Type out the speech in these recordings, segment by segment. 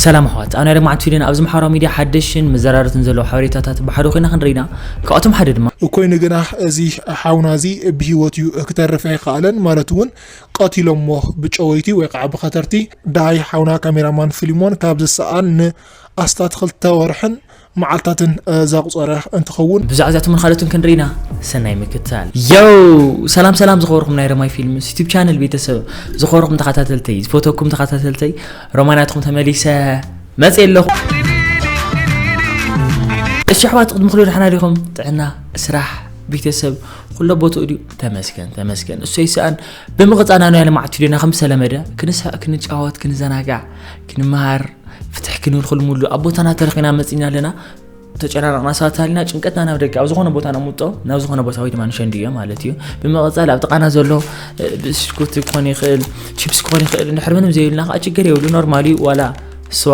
ሰላም ኣሕዋት፣ ኣብ ናይ ሎማዓንቲ ቪድዮና ኣብዚ ማሕበራዊ ሚድያ ሓደሽን መዘራረብትን ዘለዉ ሓበሬታታት ብሓደ ኮይና ክንርኢና። ካብኣቶም ሓደ ድማ፣ ኮይኑ ግና እዚ ሓውና እዚ ብህይወት እዩ ክተርፍ ኣይኸኣለን፣ ማለት እውን ቀቲሎሞ ብጨወይቲ ወይ ከዓ ብኸተርቲ። ደሃይ ሓውና ካሜራማን ፊልሞን ካብ ዝሰኣን ንኣስታት ክልተ ወርሕን መዓልታትን ዘቑፀረ እንትኸውን፣ ብዛዕባ እዚኣቶምን ካልኦትን ክንርኢና። ሰናይ ምክትታል። ዮው! ሰላም ሰላም ዝኸበርኩም ናይ ረማይ ፊልምስ ዩቱብ ቻነል ቤተሰብ፣ ዝኸበርኩም ተኸታተልተይ፣ ዝፈተኩም ተኸታተልተይ፣ ሮማናትኩም ተመሊሰ መፅእ ኣለኹ። እሺ ኣሕዋት፣ ቅድሚ ኩሉ ደሓና ዲኹም? ጥዕና፣ ስራሕ፣ ቤተሰብ ኩሎ ቦትኡ ድዩ? ተመስገን ተመስገን፣ እሱ ይስኣን። ብምቕፃል ናብ ናይ ሎማዓንቲ ቪድዮና ከም ዝተለመደ ክንስሕቕ፣ ክንጫወት፣ ክንዘናጋዕ፣ ክንመሃር፣ ፍትሕ ክንብል ኩሉ ሙሉ ኣብ ቦታና ተረኺና መፂና ኣለና። ተጨናነቕና ሰባት ሃሊና ጭንቀትና ናብ ደገ ኣብ ዝኾነ ቦታ ነምውጦ፣ ናብ ዝኾነ ቦታ ወይ ድማ ንሸንድዮ ማለት እዩ። ብምቕፃል ኣብ ጥቓና ዘሎ ብስኩት ክኾን ይኽእል፣ ቺፕስ ክኾን ይኽእል፣ እንድሕር ምንም ዘይብልና ከዓ ችግር የብሉ፣ ኖርማል እዩ። ዋላ ስዋ።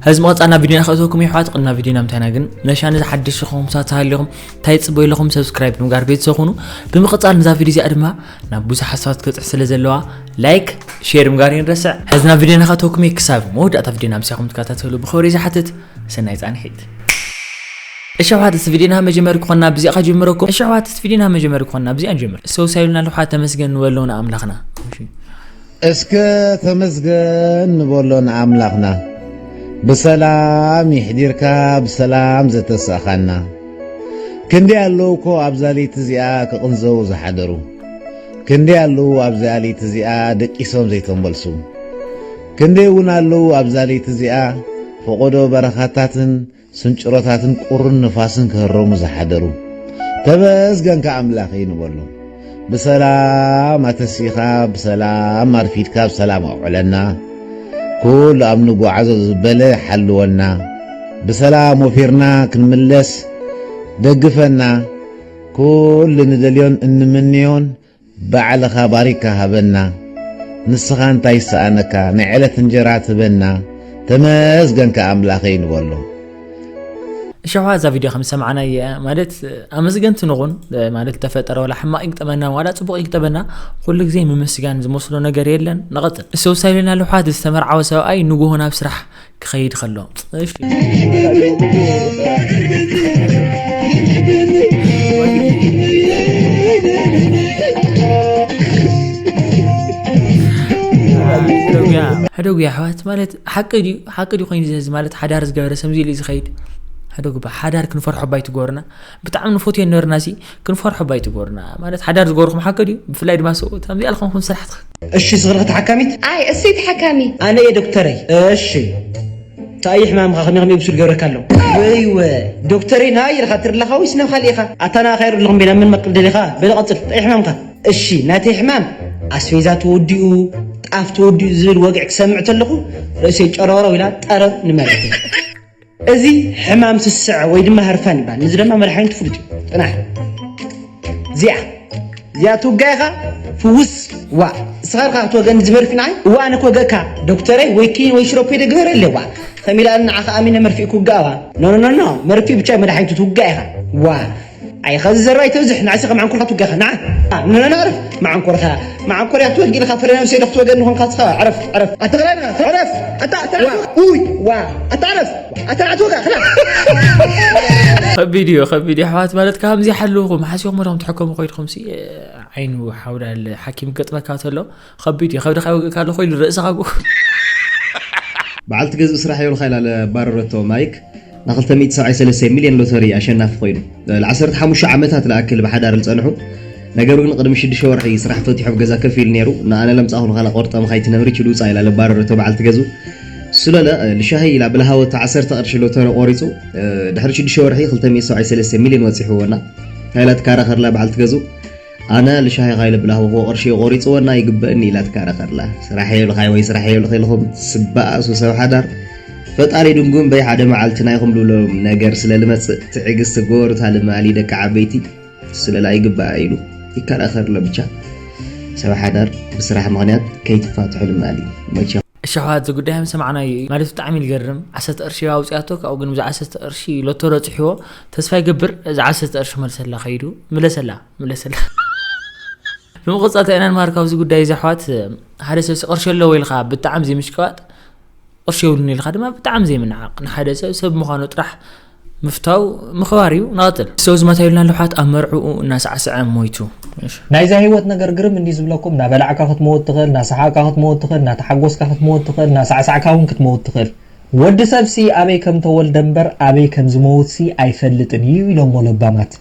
ሕዚ ምቕፃል ናብ ቪድዮና ከእተወኩም የሕዋት። ቅድሚ ናብ ቪድዮና ምታይና ግን ነሻ ነዚ ሓድሽ ዝኾንኩም ሰባት ሃሊኹም እንታይ ትፅበዩ ኣለኹም? ሰብስክራይብ ብምግባር ቤተሰብ ኩኑ። ብምቕፃል ነዛ ቪድዮ እዚኣ ድማ ናብ ብዙሓት ሰባት ክትበፅሕ ስለ ዘለዋ ላይክ፣ ሼር ምግባር ይንረስዕ። ሕዚ ናብ ቪድዮና ከእተወኩም እየ። ክሳብ መወዳእታ ቪድዮና ምሳኹም ትከታተሉ ብኽብሪ ዝሓትት። ሰናይ ፃንሒት። እሺ ኣሕዋት፣ እዚ ቪድዮና መጀመሪ ክኾንና ብዚኣ ከጅምረኩም። እሺ ኣሕዋት፣ እዚ ቪድዮና መጀመሪ ክኾንና ብዚኣ ንጀምር። ሰው ሳይሉና ኣለኹ ተመስገን ንበሎ ንኣምላኽና። እሺ። እስከ ተመስገን ንበሎ ንኣምላኽና፣ ብሰላም ይሕዲርካ ብሰላም ዘተሳእኻና። ክንደይ ኣለዉ እኮ ኣብዛ ለይቲ እዚኣ ክቕንዘዉ ዝሓደሩ፣ ክንደይ ኣለዉ ኣብዛ ለይቲ እዚኣ ደቂሶም ዘይተንበልሱ፣ ክንደይ እውን ኣለዉ ኣብዛ ለይቲ እዚኣ ፈቖዶ በረኻታትን ስንጭሮታትን ቁርን ንፋስን ክህረሙ ዝሓደሩ። ተመስገንካ ኣምላኸይ ንበሎ። ብሰላም ኣተሲኻ ብሰላም ኣርፊድካ ብሰላም ኣውዕለና። ኩሉ ኣብ ንጓዓዞ ዝበለ ሓልወና። ብሰላም ወፊርና ክንምለስ ደግፈና። ኩሉ ንደልዮን እንምንዮን ባዕልኻ ባሪካ ሃበና። ንስኻ እንታይ ይሰኣነካ ናይ ዕለት እንጀራ ትበና። ተመስገንካ ኣምላኸይ ንበሎ። እሸዋ እዛ ቪድዮ ከም ዝሰማዕናዮ ማለት ኣመስገንቲ ንኹን። ማለት ተፈጠረ ዋላ ሕማቕ ይግጠመና ዋላ ጽቡቕ ይግጠመና ኩሉ ግዜ ምምስጋን ዝመስሎ ነገር የለን። ንቐጽል። እሰውሳይልና ልውሓት ዝተመርዓወ ሰብኣይ ንጉሆ ናብ ስራሕ ክኸይድ ከሎ። እሺ። ሕደጉያ ኣሕዋት ማለት ሓቂ ድዩ? ሓቂ ድዩ ኮይኑ ዝህዝ ማለት ሓዳር ዝገበረ ሰምዚ ኢሉ ዝኸይድ? ሕደጉባ ሓዳር ክንፈርሖ ባይ ትጎርና። ብጣዕሚ ንፎትዮ ነበርና ሲ ክንፈርሖ ባይ ትጎርና። ማለት ሓዳር ዝገበርኩም ሓቂ ድዩ? ብፍላይ ድማ ሰብኡት ከምዚ ኣልኹምኩም ስራሕ ትኸ- እሺ ስኽልኺ ተሓካሚት? ኣይ እሰይ ተሓካሚ። ኣነ እየ ዶክተረይ። እሺ። እንታይ እዩ ሕማምኻ ከመይ ከመይ ብሱል ገብረካ ኣሎ? ወይወ ዶክተረይ ናይ ኢልኻ ትርለኻ ወይስ ናብ ካልእ ኢኻ? ኣታ ንኣኻ ይርለኹም ቤላ ምን መቅል ደሊኻ? በለ ቀጽል። እንታይ እዩ ሕማምካ? እሺ ናተይ ሕማም ኣስቤዛ ተወዲኡ ጣፍ ተወዲኡ ዝብል ወግዒ ክሰምዕ ተለኹ ርእሰይ ጨረውረው ኢላ ጠረብ ንመሬት። እዚ ሕማም ስስዐ ወይ ድማ ህርፋን ይበሃል። ንዚ ድማ መድሓኒቱ ፍሉጥ እዩ። ጥናሕ። እዚኣ እዚኣ ትውጋ ኢኻ ፍውስ። ዋ እስኻ ርካ ክትወገኒ ዝመርፊ ንዓይ እዋ ኣነ ክወገእካ ዶክተረይ ወይ ኪኒን ወይ ሽሮፕ ዶ ግበረለይ ዋ ከሚላ ንዓኻ ኣሚነ መርፊ ክውጋእዋ ኖ ኖ ኖ መርፊ ብቻ መድሓኒቱ ትውጋ ኢኻ ዋ ኣይ ኸዚ ዘረባ ይተብዝሕ ንዓይ ስኻ መዓንኮርካ ትውጋ ኢኻ ንዓ ኖ ኖ ኖ ዕረፍ መዓንኮርካ መዓንኮር እያ ክትወልድ ኢልካ ፍረ ነብሰይ ዶ ክትወገኒ ኾንካ ስኻ ዕረፍ ዕረፍ ኣታ ኸላ ዕረፍ ኣታ ኣታ ኡይ ዋ ኣታ ዕረፍ ኣታ ንዓ ትወጋ ኸላ ከቢድ እዩ ከቢድ እዩ ኣሕዋት ማለት ከምዚ ሓልውኹም ሓሲኹም ወደኹም ትሕከሙ ኮይድኹም ሲ ዓይኑ ሓውዳል ሓኪም ገጥመካ ተሎ ከቢድ እዩ ከብድኻ ይወግእካ ኣሎ ኮይሉ ርእስኻ ጉ በዓልቲ ገዝኡ ስራሕ የብልኻ ኢላ ለባረረቶ ማይክ ን ክልተ ሚእቲ ሰብዓይ ሰለስተ ሚልዮን ሎተሪ ኣሸናፊ ኮይኑ። ን ዓሰርተ ሓሙሽተ ዓመታት ዝኣክል ብሓዳር ዝጸንሑ፣ ነገር ግን ቅድሚ ሽዱሽተ ወርሒ ስራሕ ፈቲሑ ኣብ ገዛ ከፍ ኢሉ ነይሩ። ንኣነ ለምጻእኹልኻ ላቆርጠምኻ ኣይትነብሪ ችድ ውጻእ ኢላ ለባረረቶ በዓልቲ ገዝኡ። ስለለ ልሻሂ ኢላ ብልሃወቶ ዓሰርተ ቅርሺ ሎተሪ ቆሪጹ። ድሕሪ ሽዱሽተ ወርሒ ክልተ ሚእቲ ሰብዓይ ሰለስተ ሚልዮን ወጺሕዎ እና እንታይ ኢላ ትካራኸርላ በዓልቲ ገዝኡ። ኣነ ልሻሂኻ ኢለ ብላህወኽዎ ቅርሺ ቆሪፅወና ይግበእኒ ኢላ ትካረኸርላ። ስራሕ የብልኻይ ወይ ስራሕ የብልኺ ኢልኹም ትስበኣሱ ሰብ ሓዳር ፈጣሪ ድንጉም በይ ሓደ መዓልቲ ናይኹም ልብሎም ነገር ስለ ልመፅእ ትዕግስቲ ግበሩ እታ ልማሊ ደቂ ዓበይቲ ስለላ ይግበኣ ኢሉ ይከራኸርሎ ብቻ ሰብ ሓዳር ብስራሕ ምኽንያት ከይትፋትሑ ልማሊ መቸ እሺ ኣሕዋት እዚ ጉዳይ ከም ሰማዕናዮ እዩ ማለት ብጣዕሚ ዝገርም ዓሰርተ ቅርሺ ኣውፂኣቶ ካብኡ ግን ብዛ ዓሰርተ ቅርሺ ሎቶ ረፂሕዎ ተስፋ ይገብር እዛ ዓሰርተ ቅርሺ መልሰላ ከይዱ ምለሰላ ምለሰላ ብምቕፃል እንታይ ኢና ንምሃር ካብዚ ጉዳይ እዚ ኣሕዋት ሓደ ሰብ ቅርሺ ኣለዎ ኢልካ ብጣዕሚ ዘይምሽቅባጥ ቅርሺ የብሉን ኢልካ ድማ ብጣዕሚ ዘይምንዓቕ፣ ንሓደ ሰብ ሰብ ምዃኑ ጥራሕ ምፍታው ምኽባር እዩ። ንቐጽል። ሰው ዝመታ ኢሉና ኣሎ፣ ሓት ኣብ መርዕኡ እናሳዕስዐ ሞይቱ። እሺ። ናይዛ ህይወት ነገር ግርም እንዲ ዝብለኩም፣ እናበላዕካ ክትመውት ትኽእል፣ እናሰሓቕካ ክትመውት ትኽእል፣ እናተሓጎስካ ክትመውት ትኽእል፣ እናሳዕሳዕካ እውን ክትመውት ትኽእል። ወዲ ሰብሲ ኣበይ ከም ተወልደ እምበር ኣበይ ከም ዝመውትሲ ኣይፈልጥን እዩ ኢሎሞ ለባማት።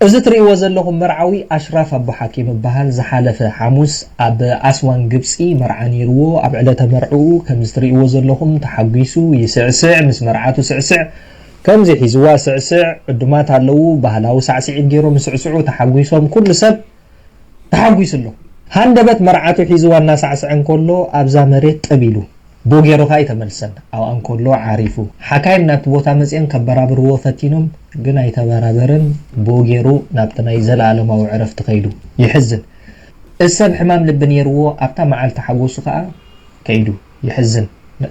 እዚ ትርእይዎ ዘለኹም መርዓዊ ኣሽራፍ ኣቦሓኪም ይበሃል። ዝሓለፈ ሓሙስ ኣብ ኣስዋን ግብጺ መርዓ ነይርዎ። ኣብ ዕለተ መርዕኡ ከምዚ ትርእይዎ ዘለኹም ተሓጒሱ ይስዕስዕ፣ ምስ መርዓቱ ስዕስዕ፣ ከምዚ ሒዝዋ ስዕስዕ፣ ዕዱማት ኣለዉ፣ ባህላዊ ሳዕስዒት ገይሮም ይስዕስዑ፣ ተሓጒሶም፣ ኩሉ ሰብ ተሓጒሱ ኣሎ። ሃንደበት መርዓቱ ሒዝዋ እናሳዕስዐ እንከሎ ኣብዛ መሬት ጥብ ኢሉ። ቦጌሩ ከኣ ኣይተመልሰን። ኣብኣ እንከሎ ዓሪፉ። ሓካይም ናብቲ ቦታ መጺኦም ከበራብርዎ ፈቲኖም፣ ግን ኣይተበራበረን። ቦጌሩ ናብቲ ናይ ዘለኣለማዊ ዕረፍቲ ከይዱ። የሕዝን። እዚ ሰብ ሕማም ልቢ ነይርዎ፣ ኣብታ መዓልቲ ሓጎሱ ከኣ ከይዱ። የሕዝን።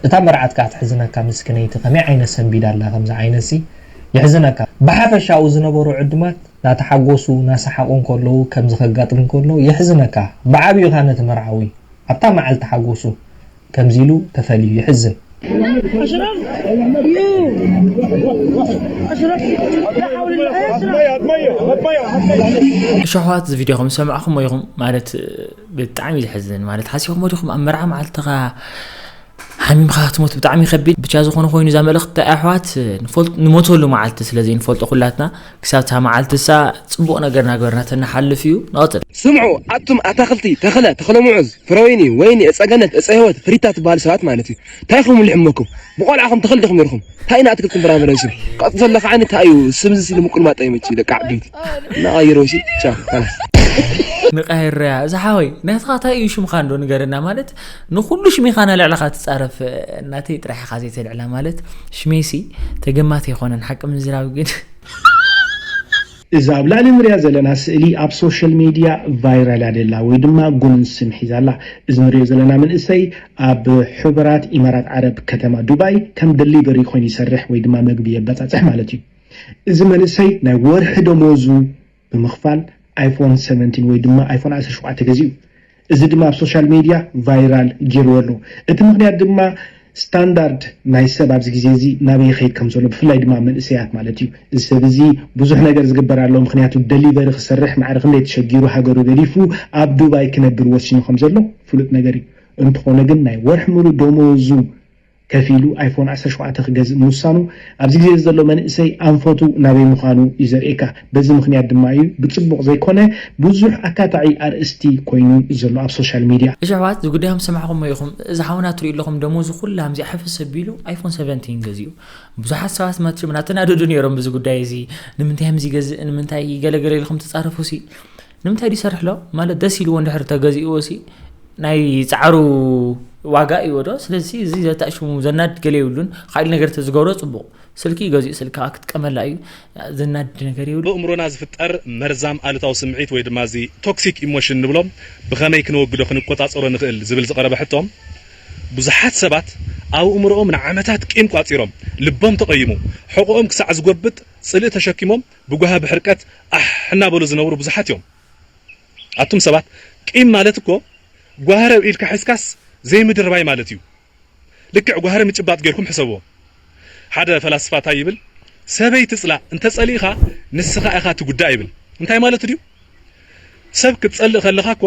እታ መርዓት ከኣ ትሕዝነካ ምስክነይቲ፣ ከመይ ዓይነት ሰንቢዳ ኣላ ከምዚ ዓይነትሲ? የሕዝነካ። ብሓፈሻኡ ዝነበሩ ዕዱማት ናተሓጎሱ፣ ናሰሓቑ እንከለዉ ከምዚ ከጋጥም እንከሎ የሕዝነካ። ብዓብዩ ከኣ ነቲ መርዓዊ ኣብታ መዓልቲ ሓጎሱ ከምዚ ኢሉ ተፈልዩ። የሕዝን። أشرف يو أشرف لا حول الله يا أشرف እሺ ኣሕዋት፣ እዚ ቪድዮ ከም ዝሰማዕኹሞ ኢኹም ማለት ብጣዕሚ እዩ ዘሕዝን። ማለት ሓሲኹሞ ዲኹም ኣብ መርዓ መዓልትኻ ሓሚምኻ ክትሞት ብጣዕሚ ከቢድ። ብቻ ዝኾነ ኮይኑ እዛ መልእኽቲ እንታይ ኣሕዋት ንፈልጥ ንሞተሉ መዓልቲ ስለ ዘይንፈልጦ ኩላትና ክሳብ እታ መዓልቲ እሳ ጽቡቕ ነገር እናገበርና ተንሓልፍ እዩ። ንቐጽል። ስምዑ ኣቱም ኣታኽልቲ ተኽለ ተኽለ ሙዑዝ ፍረወይኒ ወይኒ እፀ ገነት እፀ ህይወት ፍሪታ ትበሃሉ ሰባት ማለት እዩ። እንታይ ኢኹም ልሕመኩም ብቆልዓኹም ተኽሊ ዲኹም ነርኹም? እንታይ ኢና ኣትክልትን ፍራምረን ሽም ቀጥቶ ኣለኻ ዓይኒ እንታይ እዩ ስም ዝሲ ንምቁልማጠ ይመች ደቂ ዓበይቲ። እናቐይሮ ሲ ቻው ካላስ። ንቃይረያ እዛ ሓወይ ናትኻ እንታይ እዩ ሽምኻ እንዶ ንገረና። ማለት ንኩሉ ሽም ኢኻ ናልዕልኻ ትጻረፍ። እናተይ ጥራሕ ኢኻ ዘይተልዕላ ማለት ሽሜሲ ተገማቲ ኣይኮነን ሓቂ ምዝራብ ግን እዛ ኣብ ላዕሊ ንሪኣ ዘለና ስእሊ ኣብ ሶሻል ሚድያ ቫይራል ኣደላ ወይ ድማ ጉንን ስም ሒዛላ። እዚ ንሪኦ ዘለና መንእሰይ ኣብ ሕቡራት ኢማራት ዓረብ ከተማ ዱባይ ከም ደሊቨሪ ኮይኑ ይሰርሕ ወይ ድማ መግቢ የበፃፅሕ ማለት እዩ። እዚ መንእሰይ ናይ ወርሒ ደሞዙ ብምኽፋል ኣይፎን ሰቨንቲን ወይ ድማ ኣይፎን ዓሰርተ ሸውዓተ ገዚኡ። እዚ ድማ ኣብ ሶሻል ሚድያ ቫይራል ገይርዎ ኣሎ። እቲ ምኽንያት ድማ ስታንዳርድ ናይ ሰብ ኣብዚ ግዜ እዚ ናበይ ይኸይድ ከም ዘሎ ብፍላይ ድማ መንእሰያት ማለት እዩ። እዚ ሰብ እዚ ብዙሕ ነገር ዝግበር ኣሎ። ምኽንያቱ ደሊቨሪ ክሰርሕ ማዕረ ክንደይ ተሸጊሩ ሃገሩ ገዲፉ ኣብ ዱባይ ክነብር ወሲኑ ከም ዘሎ ፍሉጥ ነገር እዩ። እንተኾነ ግን ናይ ወርሒ ሙሉእ ደሞዙ ከፊሉ ኣይፎን ዓሰርተ ሸውዓተ ክገዝእ ምውሳኑ ኣብዚ ግዜ ዘሎ መንእሰይ ኣንፈቱ ናበይ ምዃኑ እዩ ዘርእየካ። በዚ ምኽንያት ድማ እዩ ብፅቡቕ ዘይኮነ ብዙሕ ኣካታዒ ኣርእስቲ ኮይኑ ዘሎ ኣብ ሶሻል ሚድያ። እሺ ኣሕዋት፣ እዚ ጉዳይ ከም ዝሰማዕኹሞ ኢኹም። እዚ ሓውና ትሪኡ ኣለኹም፣ ደሞዙ ኩላ ከምዚኣ ሕፍስ ኣቢሉ ኣይፎን ሰቨንቲን ገዚኡ። ብዙሓት ሰባት መቸም እናተናደዱ ነይሮም ብዚ ጉዳይ እዚ። ንምንታይ ከምዚ ይገዝእ፣ ንምንታይ ገለገለ ኢልኩም ትጻረፉ ሲ? ንምንታይ ድዩ ይሰርሕ ኣሎ? ማለት ደስ ኢልዎ እንድሕር ተገዚእዎ ሲ ናይ ጻዕሩ ዋጋ እዩ ዶ? ስለዚ እዚ ዘታእሽሙ ዘናድድ ገለ የብሉን። ካልእ ነገር ተዝገብሮ ጽቡቕ። ስልኪ እዩ ገዚኡ፣ ስልኪ ከዓ ክትጥቀመላ እዩ። ዘናድድ ነገር የብሉ። ብእምሮና ዝፍጠር መርዛም ኣሉታዊ ስምዒት ወይ ድማ እዚ ቶክሲክ ኢሞሽን ንብሎ ብኸመይ ክነወግዶ ክንቆጻጸሮ ንኽእል ዝብል ዝቐረበ ሕቶ ብዙሓት ሰባት ኣብ እምሮኦም ንዓመታት ቂም ቋጺሮም ልቦም ተቐይሙ ሕቖኦም ክሳዕ ዝጎብጥ ጽልኢ ተሸኪሞም ብጓሂ ብሕርቀት ኣሕ እናበሉ ዝነብሩ ብዙሓት እዮም። ኣቱም ሰባት ቂም ማለት እኮ ጓህረ ኢድካ ሒዝካስ ዘይምድርባይ ማለት እዩ። ልክዕ ጓህረ ምጭባጥ ጌርኩም ሕሰብዎ። ሓደ ፈላስፋ ታይ ይብል? ሰበይ ትጽላእ እንተ ጸሊእኻ ንስኻ ኢኻ ትጉዳእ ይብል። እንታይ ማለቱ ድዩ? ሰብ ክትጸልእ ከለኻ እኮ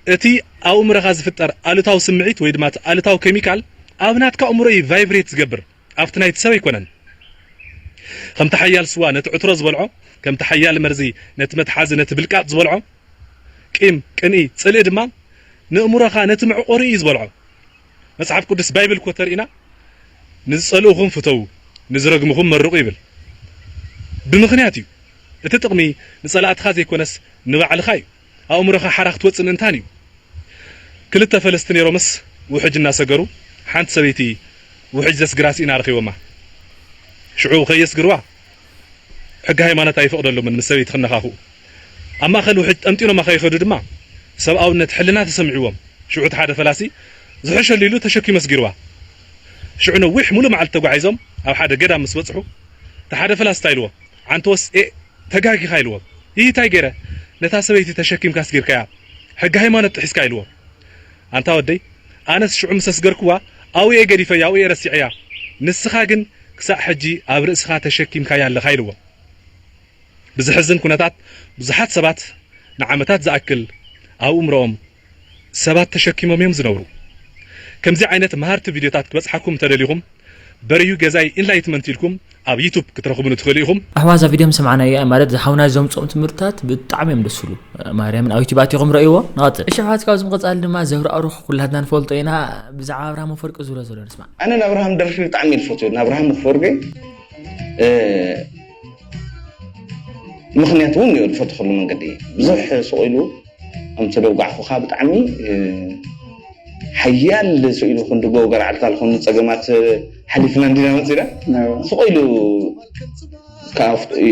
እቲ ኣብ ኣእምሮኻ ዝፍጠር ኣሉታዊ ስምዒት ወይ ድማ እቲ ኣሉታዊ ኬሚካል ኣብ ናትካ ኣእምሮ እዩ ቫይብሬት ዝገብር። ኣብቲ ናይቲ ሰብ ኣይኮነን። ከምቲ ሓያል ስዋ ነቲ ዕትሮ ዝበልዖ፣ ከምቲ ሓያል መርዚ ነቲ መትሓዚ ነቲ ብልቃጥ ዝበልዖ፣ ቂም፣ ቅንኢ፣ ጽልኢ ድማ ንእምሮኻ ነቲ መዕቆሪኡ እዩ ዝበልዖ። መጽሓፍ ቅዱስ ባይብል እኮ ተርኢና ንዝጸልእኹም ፍተዉ፣ ንዝረግምኹም መርቑ ይብል። ብምኽንያት እዩ። እቲ ጥቕሚ ንጸላእትኻ ዘይኮነስ ንባዕልኻ እዩ። ኣእምሮኻ ሓራ ክትወጽእ ምእንታን እዩ። ክልተ ፈለስቲ ነይሮምስ ውሕጅ እናሰገሩ ሓንቲ ሰበይቲ ውሕጅ ዘስግራ ስኢና ረኺቦማ። ሽዑ ከየስግርዋ ሕጊ ሃይማኖት ኣይፈቕደሎምን ምስ ሰበይቲ ክነኻኽኡ። ኣብ ማእኸል ውሕጅ ጠምጢኖማ ከይኸዱ ድማ ሰብኣውነት ሕልና ተሰሚዕዎም። ሽዑ እቲ ሓደ ፈላሲ ዝሕሸሉ ኢሉ ተሸኪሙ ኣስጊርዋ። ሽዑ ነዊሕ ሙሉእ መዓልቲ ተጓዒዞም ኣብ ሓደ ገዳም ምስ በጽሑ እቲ ሓደ ፈላሲ እንታይ ኢልዎ? ዓንተወስ ኤእ ተጋጊኻ ኢልዎ። ይህ እንታይ ገይረ? ነታ ሰበይቲ ተሸኪምካ ኣስጊርካያ ሕጊ ሃይማኖት ጥሒስካ ኢልዎ። ኣንታ ወደይ ኣነስ ሽዑ ምስ ኣስገርክዋ ኣብኡ እየ ገዲፈያ፣ ኣብኡ እየ ረሲዐያ፣ ንስኻ ግን ክሳዕ ሕጂ ኣብ ርእስኻ ተሸኪምካያ ኣለኻ ኢልዎ። ብዘሕዝን ኩነታት ብዙሓት ሰባት ንዓመታት ዝኣክል ኣብ እምሮኦም ሰባት ተሸኪሞም እዮም ዝነብሩ። ከምዚ ዓይነት መሃርቲ ቪድዮታት ክበጽሓኩም እንተደሊኹም በርዩ ገዛይ ኢንላይትመንት ኢልኩም ኣብ ዩቱብ ክትረኽቡኒ ትኽእሉ ኢኹም። ኣሕዋት እዛ ቪድዮ ምስ ሰማዕናያ ማለት ዝሓውና ዘምፅኦም ትምህርትታት ብጣዕሚ እዮም ደስ ዝብሉ። ማርያምን ኣብ ዩቱብ ኣቲኹም ረእይዎ። ንቐፅል። እሺ ኣሕዋት ካብዚ ምቕፃል ድማ ዘብራእሩኽ ኩላትና ንፈልጦ ኢና። ብዛዕባ ኣብርሃም ኣፈወርቂ ዙረ ዘሎ ንስማዕ። ኣነ ንኣብርሃም ደርፊ ብጣዕሚ እየ ዝፈትዎ። ንኣብርሃም ኣፈወርቂ ምኽንያት እውን እየ ዝፈትወሉ መንገዲ ብዙሕ ስቕ ኢሉ ኣምተ ደውጋዕኹኻ ብጣዕሚ ሓያል ስኢሉ ክንዲ ጎ ገርዓልታ ዝኾኑ ጸገማት ሓሊፍና እንዲና መጺና ስቕ ኢሉ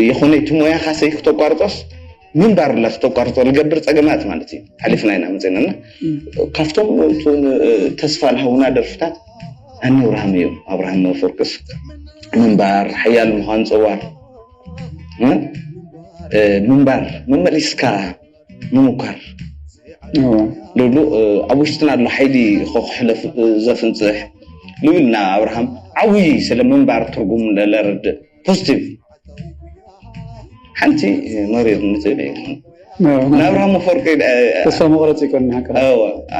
ይኾነ እቲ ሞያኻ ሰይ ክተቋርጦስ ምንባር ላ ክተቋርጦ ልገብር ጸገማት ማለት እዩ ሓሊፍና ኢና መጺና እና ካብቶም ተስፋ ልሃውና ደርፍታት ኣኒ ኣብርሃም እዮም ኣብርሃም መፈርቅስ ምንባር ሓያል ምዃን ጸዋር ምንባር መመሊስካ ምሙካር ልብሉ ኣብ ውሽጥና ኣሎ ሓይሊ ከክሕለፍ ዘፍንፅሕ ልብልና ኣብርሃም ዓብይ ስለ ምንባር ትርጉም ለረድእ ፖዚቲቭ ሓንቲ መሪር ንትብል ንኣብርሃም መፈርቂ ተስፋ መቁረፂ ይኮን ሓቀ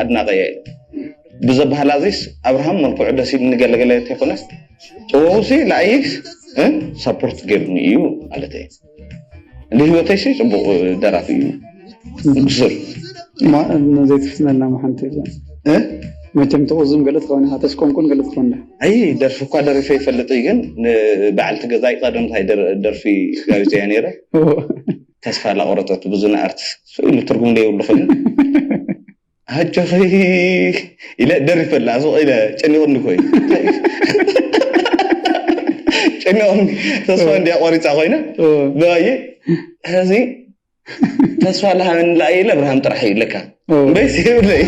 ኣድናቀየ ብዘበሃል ኣዚስ ኣብርሃም መልክዑ ደስ ኢሉ ንገለገለ ተይኮነስ ጥበቡሲ ንኣይስ ሳፖርት ገይሩኒ እዩ ማለት እዩ ንህይወተይሲ ፅቡቅ ደራፊ እዩ ብሱል ዘይትፍትነልና ሓንቲ መቸም ትቁዝም ገለ ትኸውን ኢኻ ተስቆምቁን ገለ ትኸውን ኣይ ደርፊ እኳ ደሪፈ ይፈልጥ እዩ ግን ንበዓልቲ ገዛይ ቀደምታይ ደርፊ ጋቢፀ እያ ነይረ ተስፋ ላቆረፀት ብዙ ንኣርትስ ስኢሉ ትርጉም ዘይብሉ ኮይኑ ኣጆኺ ኢለ ደሪፈላ ሱቕ ኢለ ጨኒቑኒ ኮይ ጨኒቑኒ ተስፋ እንዲያ ቆሪፃ ኮይና ብኣየ ሕዚ ተስፋ ለሃበኒ ለኣየ ኢለ ኣብርሃም ጥራሕ እዩ ለካ እምበይስ የብለይ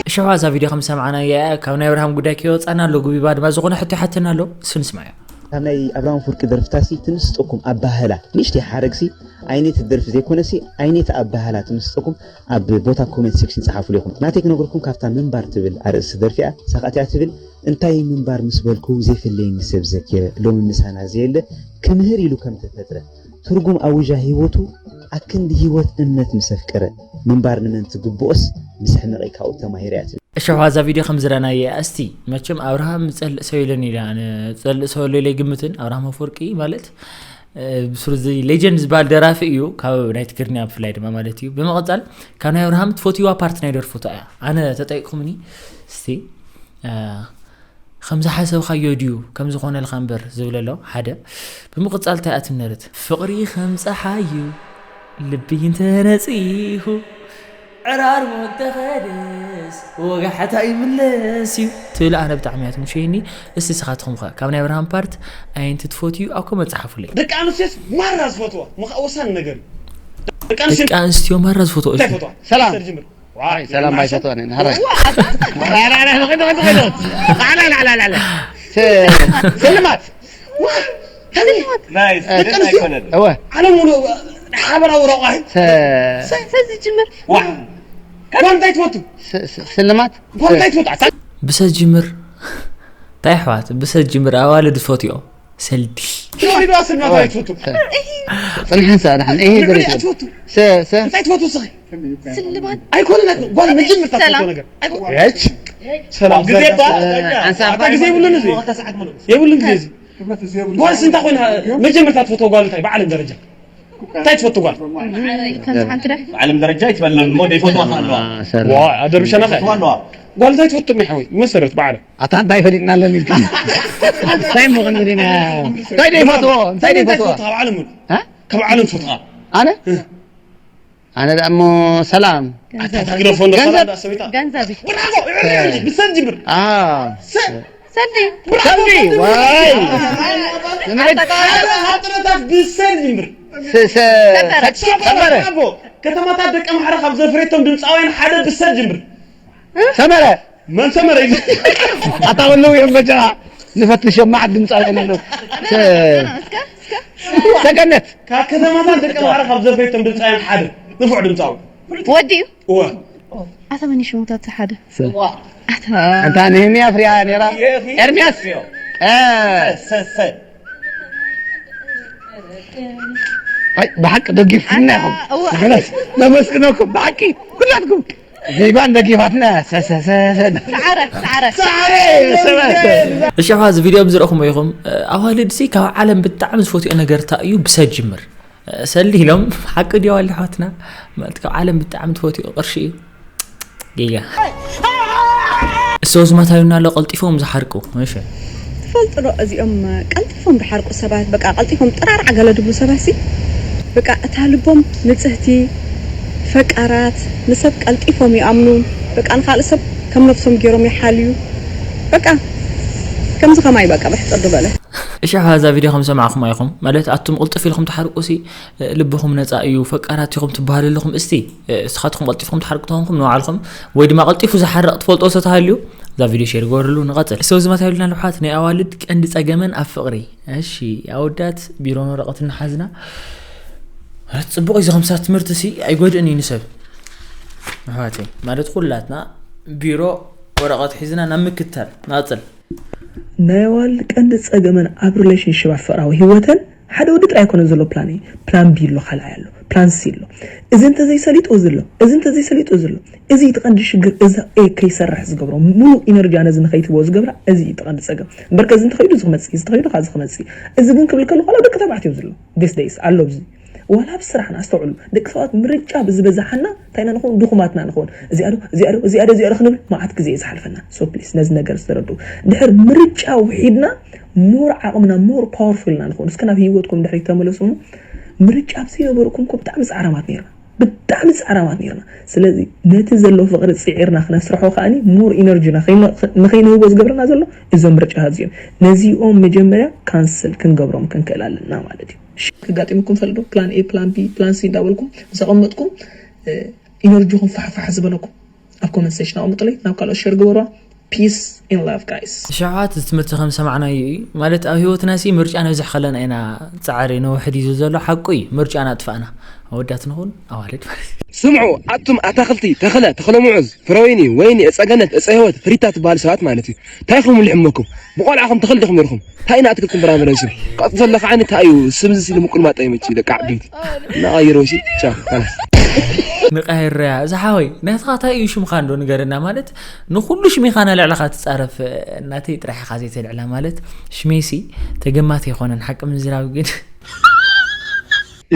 እሸዋ እዛ ቪድዮ ከም ዝሰማዕናያ እያ ካብ ናይ ኣብርሃም ጉዳይ ከይወፃና ኣሎ ጉቢባ ድማ ዝኾነ ሕቶ ይሓተና ኣሎ እሱ ንስማዮ ካብ ናይ ኣብርሃም ፍርቂ ደርፍታሲ ትምስጠኩም ኣባህላ ንእሽተይ ሓረግሲ ኣይነት ደርፊ ዘይኮነሲ ኣይነት ኣባህላ ትምስጠኩም ኣብ ቦታ ኮሜንት ሴክሽን ጸሓፉ ኢኹም። ናተይ ክነግርኩም ካብታ ምንባር ትብል ኣርእስቲ ደርፊ እያ። ሳኻቲያ ትብል እንታይ ምንባር ምስ በልኩ ዘይፍለየኒ ሰብ ዘኪረ ሎሚ ምሳና ዘየለ ክምህር ኢሉ ከም ተፈጥረ ትርጉም ኣውጃ ህይወቱ ኣክንዲ ህይወት እምነት ምስ ኣፍቀረ ምንባር ንመን ትግብኦስ ምስ ሕመቐ ካብኡ ተማሂረ እያ ትብል። እሸ እዛ ቪድዮ ከም ዝረናየ እስቲ መቸም ኣብርሃም ዝጸልእ ሰው የለን ኢለ ኣነ ዝጸልእ ሰው ኣሎ ኢለ ይግምትን ኣብርሃም ኣፈወርቂ ማለት ብሱሩ እዚ ሌጀንድ ዝበሃል ደራፊ እዩ ካብ ናይ ትግርኛ ብፍላይ ድማ ማለት እዩ ብምቕፃል ካብ ናይ ኣብርሃም ትፈትዋ ፓርት ናይ ደርፉ እያ ኣነ ተጠይቅኩምኒ እስቲ ከም ዝሓሰብኻዮ ድዩ ከም ዝኾነልካ እምበር ዝብል ኣሎ ሓደ ብምቕፃል እንታይ ኣትነርት ፍቕሪ ከም ፀሓዩ ልቢ እንተነፂሁ ዕራርሙ እንተኸደስ ወጋሕታ ይምለስ እዩ ትብል ኣነ ብጣዕሚ እያ ትምሸይኒ እስቲ ስኻትኹም ኸ ካብ ናይ ኣብርሃም ፓርት ኣየንቲ ትፈትዩ ኣብ ኮመንት ፀሓፉለይ ደቂ ኣንስትዮስ ማራ ዝፈትዋ ምኻእ ወሳኒ ነገር እዩ ደቂ ኣንስትዮ ደቂ ኣንስትዮ ማራ ዝፈትዎ እንታይ ፈትዋ ሰላም ጅምር ዋይ ሰላም ባይፈትዋ ነን ሃራይ ስልማት እወ ዓለም ሙሉ ሓበራዊ ረቋሒ ሰዚ ጅምር ጓል እንታይ ትፈቱ ስልማት ጓል እንታይ ትፈቱ ብሰ ጅምር እንታይ ኣሕዋት ብሰ ጅምር ኣዋልድ ዝፈትዮ ሰልዲ ትወሊድዋ ስልማት ኣይትፈቱ ፅንሐን ሰ ንሕን ይሄ ንዕኡ ድሬ እያ ትፈቱ ሰ ሰ እንታይ ትፈቱ ስኺ ስልማት ኣይኮነን ጓል መጀመርታ ትፈትዎ ነገር ኣይኮ- ያች ሰላም ግዜ እኳ ሓንሳብ ኣታ ግዜ የብሉን እዚ የብሉን ግዜ እዚ ጓልስ እንታይ ኮይና መጀመርታ ትፈትዎ ጓል እንታይ ብዓለም ደረጃ እንታይ ትፈቱ ጓል ከምዚ ሓንቲ ደ ብዓለም ደረጃ ይትበለን እሞ ደይፈትዋ ኣለዋ ሰላም ዋ ኣደርብሸና ኸ ኣለዋ ጓል እንታይ ትፈቱ እኒሓ ወይ መሰረት ብዓለም ኣታ እንታይ ፈሊጥና ኣለኒ ኢልካ እንታይ ምኽን ዝሪና እንታይ ደይፈትዎ እንታይ ደይፈትዎ ካብ ዓለም እውን እ? ካብ ዓለም ትፈትዋ ኣነ ኣነ ደኣ እሞ ሰላም ኣታ ታግደፎ እንዶ ገንዘብ። ሰላም ዳሰበይታ ገንዘብ እዩ ብራቮ ብሰንጅብር ኣ ሰልዲ ሰልዲ ዋይ ንምዕድ ሃጥረታት ብሰንጅብር ስ- ስ- ሰበረ ከተማታት ደቂ ኣምሓራ ካብ ዘፍሬቶም ድምፃውያን ሓደ ብሰንጅብር ሰመረ መን ሰመረ እዩ ኣታ ከለዉ እዮም በጃ ንፈትሾም መዓት ድምፃውያን ኣለዉ ስ- ሰገነት ካብ ከተማታት ደቂ ኣምሓራ ካብ ዘፍሬቶም ድምፃውያን ሓደ ንፉዕ ድምፃዊ ወዲ እዩ እወ ኣታ መን ሽሙታት ሓደ ኣታ ንህምያ ፍርያ ነይራ። ኤርምያስ። እ፣ ኣይ፣ ብሓቂ ደጊፉና ኢኹም። እዋ። ብሓቂ ነመስግነኩም፣ ብሓቂ ኩላትኩም። ዜባን ደጊፋትና። ሰ፣ ሰ፣ ሰ፣ ሰ። ሰዓረ፣ ሰዓረ። ሰዓረ፣ ሰዓረ። እሺ፣ ኣሕዋት፣ እዚ ቪድዮ ኣብ ዝረእኹሞ ኢኹም። ኣዋልድሲ ካብ ዓለም ብጣዕሚ ዝፈትዮ ነገር እንታይ እዩ? ብሰ ጅምር። ሰሊ ኢሎም፣ ሓቂ ድዮ ኣዋልድ ኣሕዋትና? ማለት ካብ ዓለም ብጣዕሚ ትፈትዮ ቅርሺ እዩ። ጌጋ። እሰው ዝማታዩና ኣሎ ቀልጢፎም ዝሓርቁ። እሺ። ትፈልጡ ዶ እዚኦም ቀልጢፎም ዝሓርቁ ሰባት፣ በቃ ቀልጢፎም ጥራርዓ ገለ ድብሉ ሰባት ሲ፣ በቃ እታ ልቦም ንጽህቲ፣ ፈቃራት፣ ንሰብ ቀልጢፎም ይኣምኑ፣ በቃ ንኻልእ ሰብ ከም ነፍሶም ገይሮም ይሓልዩ። በቃ ከምዚ ከማይ በቃ ብሕጽር ዝበለ። እሺ፣ ሓዛ ቪድዮ ከም ሰማዕኹም ኣይኹም? ማለት ኣቱም ቅልጥፍ ኢልኩም ትሓርቁ ሲ፣ ልብኹም ነጻ እዩ፣ ፈቃራት ኢኹም ትበሃሉ ኣለኹም። እስቲ፣ እስኻትኩም ቀልጢፍኩም ትሓርቁ ተኾንኩም ንባዕልኹም፣ ወይ ድማ ቀልጢፉ ዝሓርቕ ትፈልጦ ሰ ተሃልዩ፣ እዛ ቪድዮ ሼር ግበርሉ። ንቐጽል። ሰው ዝማታ ይብልና ልብሓት ናይ ኣዋልድ ቀንዲ ጸገመን ኣብ ፍቕሪ። እሺ፣ ኣወዳት ቢሮን ወረቐትን ሓዝና። ጽቡቕ እዩ፣ እዚ ከምሳ ትምህርቲ ሲ ኣይጎድእን እዩ ንሰብ። ኣሕዋተይ፣ ማለት ኩላትና ቢሮ ወረቐት ሒዝና ናብ ምክታል ንቐጽል። ናይ ኣዋልድ ቀንዲ ጸገመን ኣብ ሪሌሽንሽፕ ኣብ ፍቕራዊ ህይወተን ሓደ ወዲ ጥራይ ኣይኮነን ዘሎ ፕላን ኤ፣ ፕላን ቢ ኣሎ፣ ካልኣይ ኣሎ፣ ፕላን ሲ ኣሎ። እዚ እንተዘይሰሊጡ እዚ ኣሎ፣ እዚ እንተዘይሰሊጡ እዚ ኣሎ። እዚ እቲ ቀንዲ ሽግር፣ እዚ ኤ ከይሰርሕ ዝገብሮ፣ ሙሉእ ኢነርጂኣ ነዚ ንኸይትህቦ ዝገብራ፣ እዚ እዩ እቲ ቀንዲ ጸገም። እምበር ከዚ እንተኸይዱ እዚ ክመጽእ፣ እዚ እንተኸይዱ ካዚ ክመጽእ። እዚ ግን ክብል ከለኹ፣ ዋላ ደቂ ተባዕትዮ እዚ ኣሎ። ዴስ ደይስ ኣሎ ኣብዚ። ዋላ ኣብ ስራሕና ኣስተውዕሉ። ደቂ ሰባት ምርጫ ብዝበዝሓና እንታይ ኢና ንኸውን? ድኹማትና ንኸውን። እዚኣ ዶ፣ እዚኣ ዶ፣ እዚኣ ዶ፣ እዚኣ ዶ ክንብል መዓት ግዜ እዩ ዝሓልፈና። So please ነዚ ነገር ዝተረድኡ። ድሕር ምርጫ ውሒድና ሞር ዓቕምና ሞር ፓወርፉል ኢና ንኸውን። እስከ ናብ ህይወትኩም ድሕሪት ተመለሱ እሞ ምርጫ ኣብ ዘይነበርኩም እኮ ብጣዕሚ ጻዕራማት ነይርና። ብጣዕሚ ጻዕራማት ነይርና። ስለዚ ነቲ ዘሎ ፍቕሪ ጽዒርና ክነስርሖ ከኣኒ ሞር ኢነርጂና ከይነ-፣ ንኸይንህቦ ዝገብረና ዘሎ እዞም ምርጫታት እዚኦም። ነዚኦም መጀመርያ ካንስል ክንገብሮም ክንክእል ኣለና ማለት እዩ። ሽክ ኣጋጢሙኩም ይፈልጥ ዶ? ፕላን ኤ፣ ፕላን ቢ፣ ፕላን ሲ እንዳበልኩም ምስ ኣቐመጥኩም፣ እ፣ ኢነርጂኹም ፋሕፋሕ ዝበለኩም ኣብ ኮመንት ሴክሽን ኣቐምጡለይ፣ ናብ ካልኦት ሸር ግበሯ። Peace and love, guys። እሺ ኣሕዋት፣ እዚ ትምህርቲ ከም ሰማዕናዮ እዩ። ማለት ኣብ ህይወትና ሲ ምርጫ ነብዝሕ ከለና ኢና ጻዕሪ ነውሕድ እዩ ዘሎ። ሓቁ እዩ፣ ምርጫና ኣጥፋእና። ኣወዳት ንኹን ኣዋልድ ማለት እዩ። ስምዑ ኣቱም ኣታኽልቲ፣ ተኽለ፣ ተኽለ ሙዑዝ፣ ፍረወይኒ፣ ወይኒ፣ ዕጸ ገነት፣ ዕጸ ህይወት፣ ፍሪታ ትበሃሉ ሰባት ማለት እዩ። እንታይ ኢኹም ልሕመኩም? ብቆልዓኹም ተኽሊ ዲኹም ነርኩም? እንታይ ኢና ኣትክልትን ፍራምረን ሲ? ቀጽ ዘለኻ ዓይኒ እንታይ እዩ? ስም እዚ ሲ ንምቁልማጥ ኣይመች ደቂ ዓበይቲ። እናቐይሮ ሲ? ቻው፣ ካላስ። ንቀይረያ። እዛ ሓወይ፣ ናትኻ እንታይ እዩ ሽምኻ እንዶ ንገረና? ማለት ንኹሉ ሽም ኢኻ ናልዕልኻ ትጻረፍ፣ እናተይ ጥራሕ ኢኻ ዘይተልዕላ ማለት ሽመይሲ ተገማቲ ኣይኮነን። ሓቂ ምዝራብ ግን።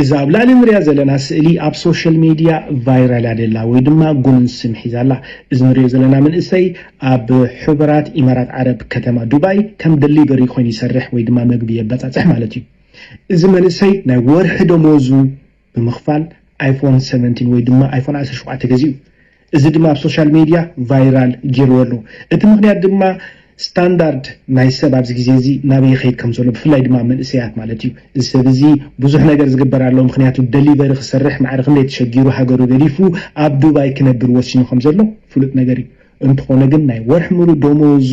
እዛ ኣብ ላዕሊ ንሪኣ ዘለና ስእሊ ኣብ ሶሻል ሚድያ ቫይራል እያ ደላ ወይ ድማ ጉንን ስም ሒዛ ኣላ። እዚ ንሪኦ ዘለና መንእሰይ ኣብ ሕቡራት ኢማራት ዓረብ ከተማ ዱባይ ከም ደሊቨሪ ኮይኑ ይሰርሕ ወይ ድማ መግቢ የበጻጽሕ ማለት እዩ። እዚ መንእሰይ ናይ ወርሒ ደሞዙ ብምኽፋል ኣይፎን ሰቨንቲን ወይ ድማ ኣይፎን ዓሰርተ ሸውዓተ ገዚኡ። እዚ ድማ ኣብ ሶሻል ሚድያ ቫይራል ገይርዎ ኣሎ። እቲ ምኽንያት ድማ ስታንዳርድ ናይ ሰብ ኣብዚ ግዜ እዚ ናበይ ይኸይድ ከም ዘሎ፣ ብፍላይ ድማ መንእሰያት ማለት እዩ። እዚ ሰብ እዚ ብዙሕ ነገር ዝግበር ኣሎ። ምኽንያቱ ደሊቨሪ ክሰርሕ ማዕረ ክንደይ ተሸጊሩ ሃገሩ ገዲፉ ኣብ ዱባይ ክነብር ወሲኑ ከም ዘሎ ፍሉጥ ነገር እዩ። እንተኾነ ግን ናይ ወርሒ ሙሉእ ደሞዙ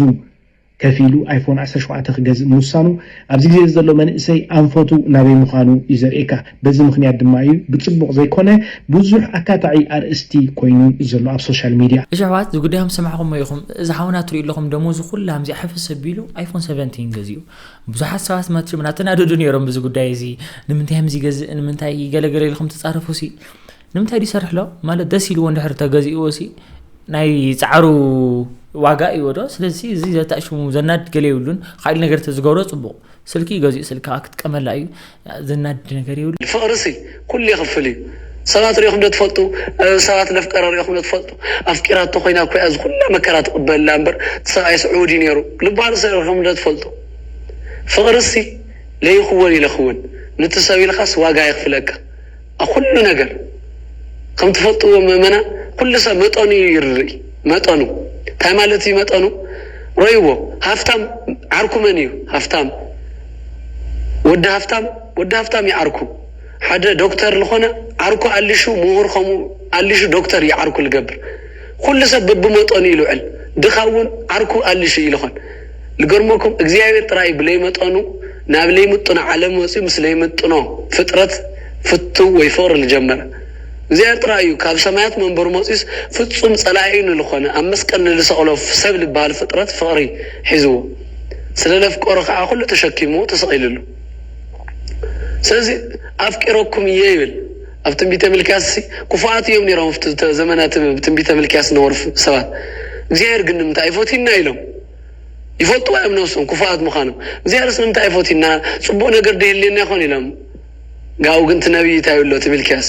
ከፊሉ ኣይፎን ዓሰርተ ሸውዓተ ክገዝእ ምውሳኑ ኣብዚ ግዜ ዘሎ መንእሰይ ኣንፈቱ ናበይ ምዃኑ እዩ ዘርእየካ። በዚ ምኽንያት ድማ እዩ ብጽቡቕ ዘይኮነ ብዙሕ ኣካታዒ ኣርእስቲ ኮይኑ ዘሎ ኣብ ሶሻል ሚድያ። እሺ ኣሕዋት፣ እዚ ጉዳይ ከም ዝሰማዕኹሞ ኢኹም። እዚ ሓውና ትሪኡ ኣለኹም፣ ደሞዙ ኩላ ከምዚኣ ሕፍስ ኣቢሉ ኣይፎን ሰቨንቲን ገዚኡ። ብዙሓት ሰባት መቸም እናተናደዱ ነይሮም ብዚ ጉዳይ እዚ። ንምንታይ ከምዚ ይገዝእ፣ ንምንታይ ገለገለ ኢልኩም ትጻረፉ ሲ? ንምንታይ ድዩ ይሰርሕ ኣሎ? ማለት ደስ ኢልዎ እንድሕር ተገዚእዎ ሲ ናይ ጻዕሩ ዋጋ እዩ ዶ? ስለዚ እዚ ዘታሽሙ ዘናድድ ገለ የብሉን። ካልእ ነገር ተዝገብሮ ጽቡቕ። ስልኪ ገዚኡ ስልካ ክትጥቀመላ እዩ። ዘናድድ ነገር የብሉን። ፍቕሪ ሲ ኩሉ ይኽፍል እዩ። ሰባት ሪኢኹም ዶ ትፈልጡ? እ፣ ሰባት ነፍቀረ ሪኢኹም ዶ ትፈልጡ? ኣፍቂራቶ ኮይና እኮ እያ እዚ ኩላ መከራ ትቕበል እላ እምበር፣ እቲ ሰብኣይስ ዕዉድ እዩ ነይሩ። ልባሉ ሰብ ሪኢኹም ዶ ትፈልጡ? ፍቕሪ ሲ ለይኽወን ኢለ ክውን። ንቲ ሰብ ኢልኻስ ዋጋ የኽፍለካ። ኣብ ኩሉ ነገር ከም ትፈልጥዎ ምእመናን፣ ኩሉ ሰብ መጠኑ እዩ ይርኢ። መጠኑ። እንታይ ማለት እዩ መጠኑ? ረይዎ። ሃፍታም ዓርኩ መን እዩ? ሃፍታም። ወዲ ሃፍታም፣ ወዲ ሃፍታም እዩ ዓርኩ። ሓደ ዶክተር ዝኾነ ዓርኩ ኣልሹ፣ ምሁር ከምኡ ኣልሹ ዶክተር እዩ ዓርኩ ልገብር። ኩሉ ሰብ በብመጠኑ እዩ ልውዕል። ድኻ እውን ዓርኩ ኣልሹ እዩ ልኾን። ልገርመኩም፣ እግዚኣብሔር ጥራይ ብለይመጠኑ ናብ ለይምጥኖ ዓለም ወፂኡ ምስ ለይምጥኖ ፍጥረት ፍትው ወይ ፍቕሪ ልጀመረ። እግዚኣብሔር ጥራይ እዩ ካብ ሰማያት መንበሩ መጺኡስ ፍጹም ጸላኢኡ ንልኾነ ኣብ መስቀል ንልሰቕሎ ሰብ ልበሃል ፍጥረት ፍቕሪ ሒዝዎ። ስለ ለፍቀሮ ኸዓ ኩሉ ተሸኪምዎ ተሰቒልሉ። ስለዚ ኣፍቂረኩም እየ ይብል። ኣብ ትንቢተ ሚልክያስ እሲ ክፉኣት እዮም ነይሮም ኣብቲ ዘመነ ትንቢተ ሚልክያስ ዝነበሩ ሰባት። እግዚኣብሔር ግን ንምንታይ ኣይፈትዩና ኢሎም ይፈልጥዎ እዮም ነብሶም ክፉኣት ምዃኖም። እግዚኣብሔርስ ንምንታይ ኣይፈትዩና? ጽቡቕ ነገር ዶ የድልየና ይኾን ኢሎም። ጋኡ ግን እቲ ነቢይ እንታይ ይብሎ እቲ ሚልክያስ?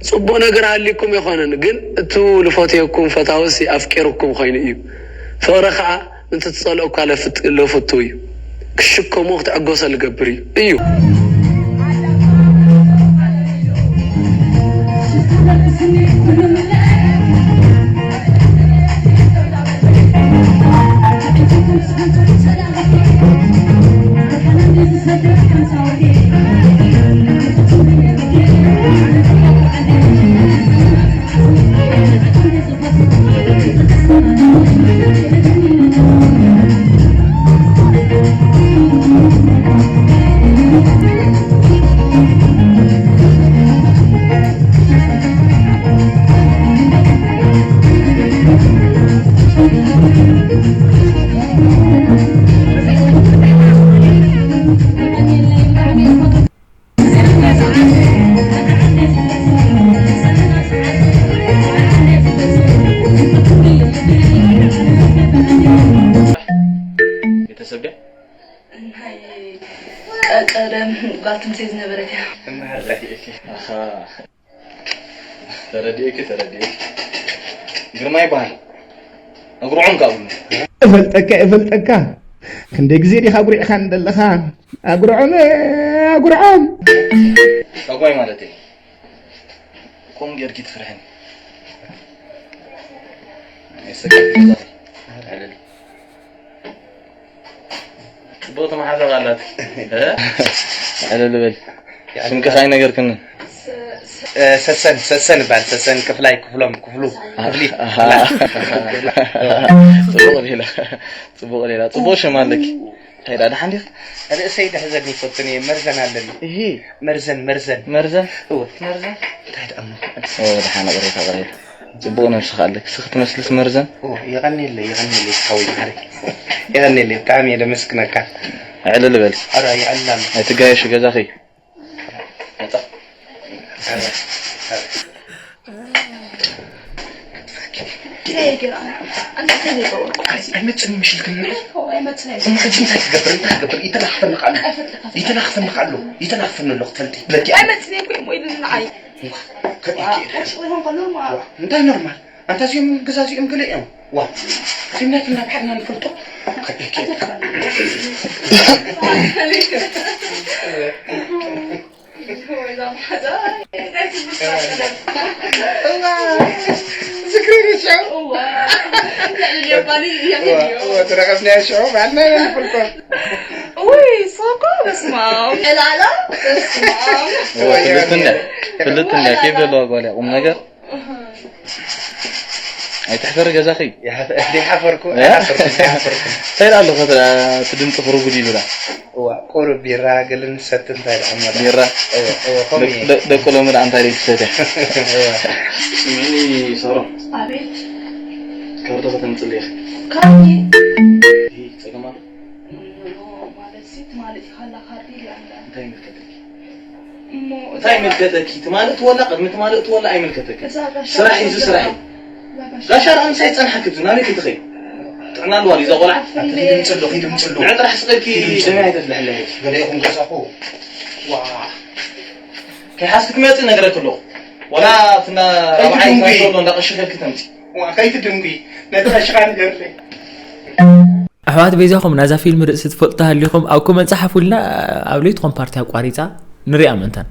ጽቡቕ ነገር ሃልዩኩም ኣይኮነን፣ ግን እቱ ልፈትየኩም ፈታውሲ ኣፍቂሩኩም ኮይኑ እዩ። ፍቕሪ ኸኣ ነቲ ትጸልኦ እኳ ለፍት-፣ ለፈቱ እዩ። ክሽከሞ ክትዕገሶ ልገብር እዩ። እዩ። ቤተሰብ ድያ? ናይ ቀ-፣ ቀደም ጓል ትምሰይ ዝነበረት እያ። ተረዲኤኪ፣ ተረዲኤኪ። ግርማ ይበሃል። ኣጉርዖም ካብሉ። እፈልጠካ፣ እፈልጠካ። ክንደይ ግዜ ዲኻ ኣጉሪዕካ እንደለኻ? ኣጉርዖም፣ ኣጉርዖም። ጠጓይ ማለት እዩ። ከምኡ ጌርኪ ትፍርሕኒ። ኣይሰግድን። ጽቡቕ ተመሓዛቕ ኣላት። እ? ዕልል በል። ስምክስ ኣይነገርክንን። እ፣ ሰሰን፣ ሰሰን ይባል። ሰሰን ክፍላይ፣ ክፍሎም፣ ክፍሉ፣ ክፍሊ። ኣሃ። ጽቡቕ ሌላ። ጽቡቕ ሌላ። ጽቡቕ ሽም ኣለኪ። እንታይ ደኣ፣ ደሓን ዲኺ? ርእሰይ ደሕዘኒ ይፈትን እየ። መርዘን ኣለኒ። እሂ። መርዘን፣ መርዘን። መርዘን? እወ። መርዘን? እንታይ ደኣ እሞ? ኦ፣ ደሓን፣ ቅሬታ፣ ቅሬታ። ጽቡቕ ነብስኻ ኣለኪ። እስኺ ትመስልስ መርዘን? ኦ፣ የቐንየለይ፣ የቐንየለይ፣ ሓወይ፣ ማዕረይ። የቐንየለይ፣ ብጣዕሚ እየ ደመስግነካ። ዕልል በል። ኣረ፣ የዕልል ኣሎ። ኣይትጋየሽ፣ ገዛኺ። ኣይመፅን ምሽልክኒ። እሞ ሕጂ እንታይ ትገብር? እንታይ ትገብር? ይተናኽፈኒ ኣሎ። ይተናኽፈኒ ኣሎ። ይተናኽፈኒ ኣሎ። ክትፈልጢ። ብለኪ። ኣይመፅን እኮ እሞ ኢሉኒ ንዓይ። እንታይ ኖርማል? ኣንታ እዚኦም ገዛዚኦም ገለ እዮም። ዋ፣ እዚኦም ናይ ብሓድና ንፈልጦ። ዝክሪ ርሻው። ተረኸብና ሽዑ ባልና ንፈልጦ። ውይ፣ ሶኮ፣ በስመ ኣብ። ዕላላ፣ በስመ ኣብ። ፍልጥኛ፣ ፍልጥኛ፣ ኬፍ ዘለዋ ጓል እያ፣ ቁም ነገር። ኣይትሕፈሪ ገዛኺ። ይሓፈ-፣ ይሓፈርኩ፣ እ? ኣይሓፈርኩ፣ ኣይሓፈርኩ። እንታይ ደኣ ኣሎ፣ ከተ-፣ እቲ ድምፂ ክርጉድ ኢሉላ። እዋ፣ ቁሩብ ቢራ ገለ ንሰቲ እንታይ ደኣ እሞ ደኣ። ቢራ? እወ፣ እወ፣ ከምኡ ደ-፣ እዩ። ደ-፣ ደቂ ሎሚ ደኣ እንታይ ደኣ ትሰትያ? እወ። ስምዕኒ፣ ሳሮን። ኣቤት። ካርዲ ከተምፅሊ ኢኺ። ካርዲ? ይሂ፣ ፀገም ኣሎ? ማለት ሲ፣ ትማሊ ኢኻ ካርዲ ኢላ። እንታይ ይምልከተኪ? እሞ እንታይ ይምልከተኪ? ትማሊ ትወላ፣ ቅድሚ ትማሊ ትወላ ኣይምልከተኪ። እዛ ጋሻ ስራሕ እዩ፣ ስራሕ እዩ። እዛ ጋሻ ጋሻ ደኣ ምሳይ ጸንሓ ክትብል ናበይ ክትኸይ? ጥዕና ኣለዋ ድዩ እዛ ቆልዓ? ኣቲ ኪዲ ምጽሎ፣ ኪዲ ምጽሎ። ንዕ ጥራሕ ስቕ ኢልኪ ኪዲ ምጽሎ። ደመይ ኣይተፍልሕለይ። ገለ ኢኹም ገዛኹ። ዋ። ከይሓዝኪ ክትመጺ ነግረኪ ኣለኹ። ዋላ ኣብቲ እንዳ ራብዓይ ከይትድንጉዪ። እንዳ ሸሎ እንዳ ቀሸፈልኪ ተምጺ። ዋ፣ ከይትድንጉዪ። ነቲ ቀሽኻ ንገርለይ። ኣሕዋት በይዛኹም ናዛ ፊልም ርእሲ ትፈልጡ ተሃሊኹም ኣብ ኮመንት ጸሓፉልና። ኣብ ለይትኾን ፓርቲ ኣቋሪጻ ንሪኣ ምእንታን።